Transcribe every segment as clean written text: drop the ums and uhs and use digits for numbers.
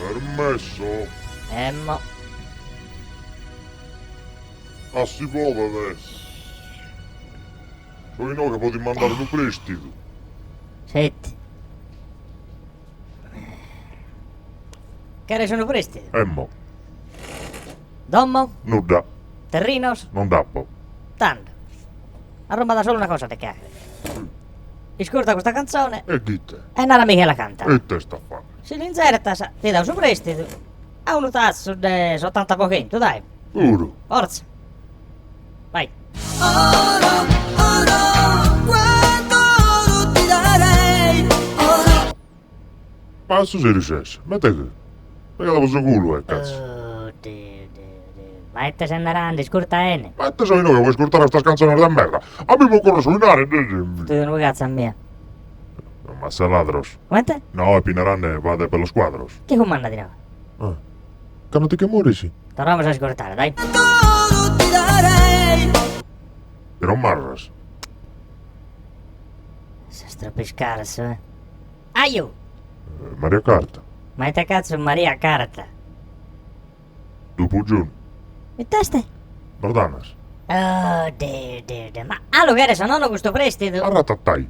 Permesso? Emmo. A si podet? So inoghe po dimandare unu prèstidu. Seti. Cheres unu prèstidu? Emmo. Domo? Nudda. Terrinos? Non nd'apo. Tando, arrumbada solu una cosa de che 'aghere. Iscurta custa cantzone. E ghite? E narami chie la cantat. Ite est a fagher? Si l'inzertas, ti dao su prèstidu a unu tassu de s'otanta po chentu, dai. Puru. Fortza. Vai. Oro, oro, quanto oro ti darei, oro. Ma su seriu ses? Ma ite che? Pigada po su culu, eh, cazzu. Oh, Deu, Deu, Deu. Ma ite ses narende, iscurta 'ene. Ma ite so inoghe po iscurtare custas cantzones de merda? A mi m'occorret su 'inari. Tue unu cazzu a mie. Ammazza ladros. Comente? No, apo narende fade bellos cuadros. Chie cumandat inoghe? Ah. Cando ti che moris? Torramus a iscurtare, dai. Però marras. Ses tropu iscarsu, eh. Aiu! Maria Carta. Ma ite cazzu Maria Carta? Du pugioni. It'est? Bardanas. Oh, Deu, Deu, Deu, ma a lu cheres o nono custu prestidu? Arratatai.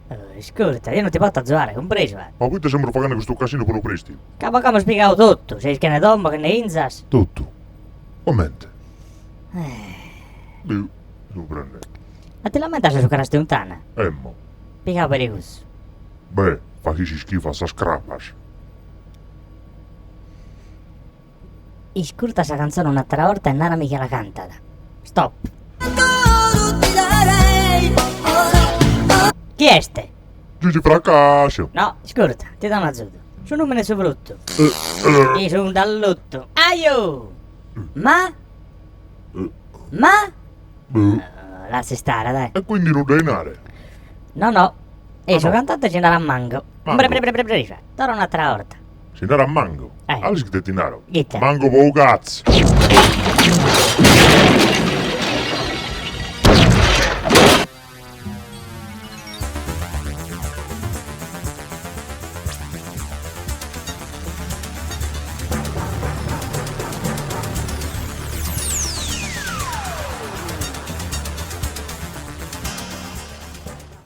Oh, iscurta, eo non ti poto azuare, cumpresu as? Ma poite semus faghende custu casinu po unu prestidu? Ca bos pigau totu, seis chene domo, chene 'inzas. Totu? Comente? Biu, suprendente. A ti l'ammentas su crastu 'e 'Untana? Emmo. Pigau peri cussu. Beh, faghes ischifu a sas crabas. Iscurta sa cantzone un'atera 'orta e narami chie la cantat. Stop. Chi est? Gigi Fracascio. No, iscurta, ti do un'azudu. Su numene 'e su fruttu. Chi sunt a luttu. Aiu! Ma? Ma? Lassa istare, dai. E quindi nudda 'e 'inare? No, no. E su cantante si narat Mango. Mango. Torra un'atera 'orta. Si narat Mango? Eh. A l'ischis ite ti naro? Ite? Mango po 'u cazzu!